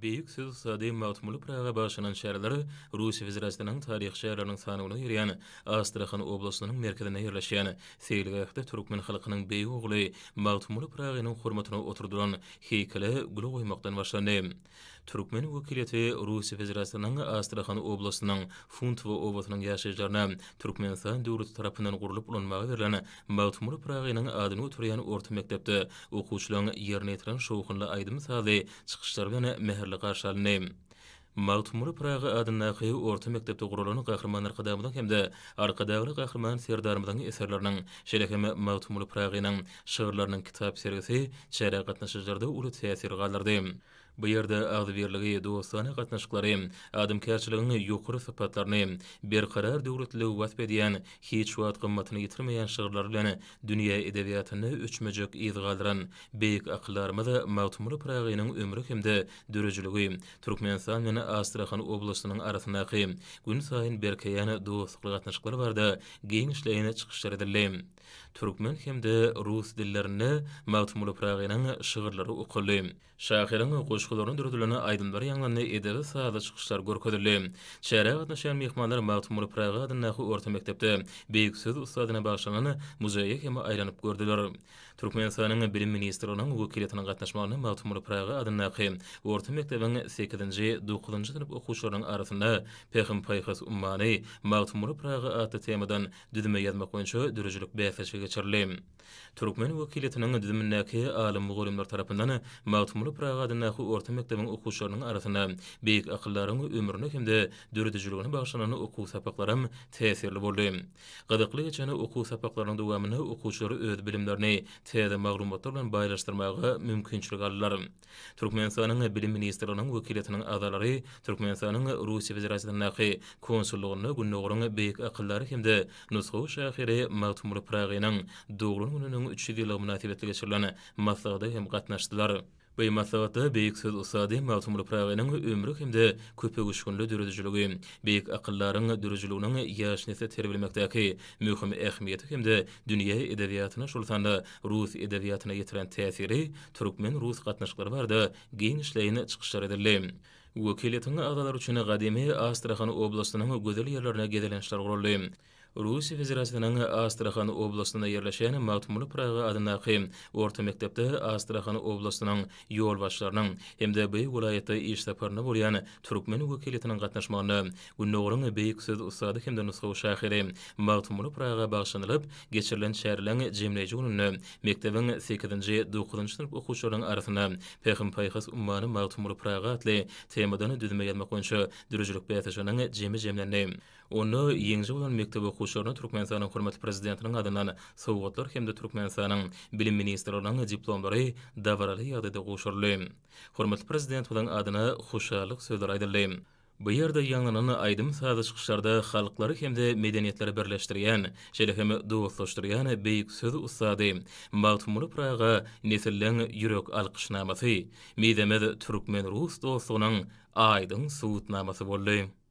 Beýik söz ussady Magtymguly Pyraga bagyşlanan çäreler Russiýa Federasiýasynyň taryhy şäherleriniň sanawyna girýän Astrahan oblastynyň merkezinde ýerleşýän seýilgähde türkmen halkynyň beýik ogly Magtymguly Pyragynyň hormatyna oturdylan heýkele gül goýmakdan başlandy. Türkmen wekiliýeti Russiýa Federasiýasynyň Astrahan oblastynyň Funtowo obasynyň ýaşaýjylaryna Türkmenistan döwleti tarapyndan gurlup ulanmaga berlen Magtymguly Pyragynyň adyny göterýän orta mekdepde okuwçylaryň ýerine ýetiren şowhunly aýdym-sazly çykyşlary bilen mähirli garşy alyndy. Magtymguly Pyragy adyndaky orta mekdepde guralan Gahryman Arkadagymyzyň hem-de Arkadagly Gahryman Serdarymyzyň eserleriniň, şeýle hem Magtymguly Pyragynyň şygyrlarynyň kitap sergisi çärä gatnaşyjylarda uly täsir galdyrdy. Bu ýerde agzybirligi, dostana gatnaşyklary, adamkärçiligiň ýokary sypatlaryny, berkarar döwletliligi wasp edýän, hiç wagt gymmatyny ýitirmeýän şygyrlary bilen dünýä edebiýatynda öçmejek yz galdyran beýik akyldarymyz Magtymguly Pyragynyň ömri hem-de döredijiligi Türkmenistan bilen Astrahan oblastynyň arasyndaky günsaýyn berkeýän dostlukly gatnaşyklar barada giňişleýin çykyşlar edildi. Türkmen hem-de rus dillerinde Magtymguly Pyragynyň şygyrlary okaldy. Şahyryň goşgularyna döredilen aýdymlar ýaňlandy, edebi-sazly çykyşlar görkezildi. Çärä gatnaşan myhmanlar Magtymguly Pyragy adyndaky orta mekdepde beýik söz ussadyna bagyşlanan muzeýe hem aýlanyp gördüler. Türkmenistanyň Bilim ministrliginiň wekiliýetiniň gatnaşmagynda Magtymguly Pyragy adyndaky orta mekdebiň sekizinji, dokuzynjy synp okuwçylarynyň arasynda Pähim-paýhas ummany Magtymguly Pyragy atly temadan düzme ýazmak boýunça döredijilik bäsleşigi geçirildi. Türkmen wekiliýetiniň düzümindäki alym-mugallymlar tarapyndan Magtymguly Pyragy adyndaky orta mekdebiň okuwçylarynyň arasynda beýik akyldaryň ömrüne hem-de döredijiligine bagyşlanan okuw sapaklaram täsirli boldy. Gyzykly geçen okuw sapaklarynyň dowamynda okuwçylar öz bilimlerini täze maglumatlar bilen baýlaşdyrmaga mümkinçilik aldylar. Türkmenistanyň Bilim ministrliginiň wekiliýetiniň agzalary Türkmenistanyň Russiýa Federasiýasyndaky konsullygynda Gündogaryň beýik akyldary hem-de nusgawy şahyry Magtymguly Pyragynyň doglan gününiň 300 ýyllygy mynasybetli geçirilen maslahata hem gatnaşdylar. Bu maslahatda beýik söz ussady Magtymguly Pyragynyň ömri hem-de köpöwüşginli döredijiligi, beýik akyldaryň döredijiliginiň ýaş nesli terbiýelemekdäki möhüm ähmiýeti hem-de dünýä edebiýatyna, şol sanda rus edebiýatyna ýetiren täsiri, türkmen-rus gatnaşyklary barada giňişleýin çykyşlar edildi. Wekiliýetiň agzalary üçin gadymy Astrahan oblastynyň gözel ýerlerine gezelençler guraldy. Russiýa Federasiýasynyň Astrahan oblastynda ýerleşýän Magtymguly Pyragy adyndaky orta mekdepde Astrahan oblastynyň ýolbaşçylarynyň hem-de bu welaýatda iş saparynda bolýan türkmen wekiliýetiniň gatnaşmagynda Gündogaryň beýik söz ussady hem-de nusgawy şahyry Magtymguly Pyraga bagyşlanylyp geçirilen çäreleriň jemleýji gününde Mekdebiň sekizinji, dokuzynjy synp okuwçylarynyň arasynda Pähim-paýhas ummany Magtymguly Pyragy atly temadan düzme ýazmak boýunça döredijilik bäsleşiginiň jemi jemlendi. Onda ýeňiji bolan mekdep okuwçylaryna Türkmenistanyň hormatly Prezidentiniň adyndan sowgatlar hem-de Türkmenistanyň Bilim ministrliginiň diplomlary dabaraly ýagdaýda gowşuryldy. Hormatly Prezidentimiziň adyna hoşallyk sözleri aýdyldy. Bu ýerde ýaňlanan aýdym-sazly çykyşlarda halklary hem-de medeniýetleri birleşdirýän, şeýle hem dostlaşdyrýan beýik söz ussady Magtymguly Pyraga nesilleň ýürek alkyşnamasy, mizemez türkmen-rus dostlugynyň aýdyň subutnamasy boldy.